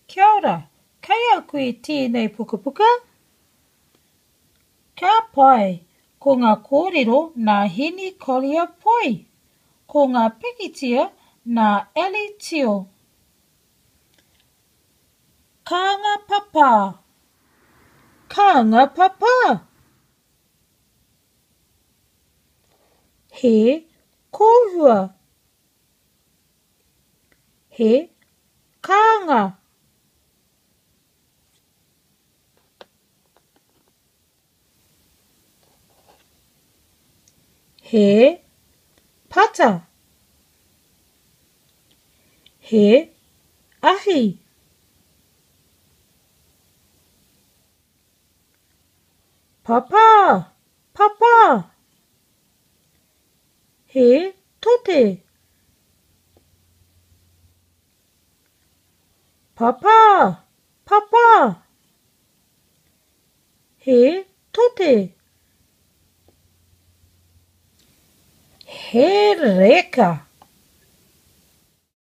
Kia ora, kei a koe tēnei pukapuka? Ka pai, ko ngā kōrero nā Heni Collier Poi, ko ngā pikitia nā Ellie Tio. Kānga papā! Kānga papā! He kōhua. He kānga. He pata. He ahi. Papa! Papa! He tote. Papa! Papa! He tote. He reka.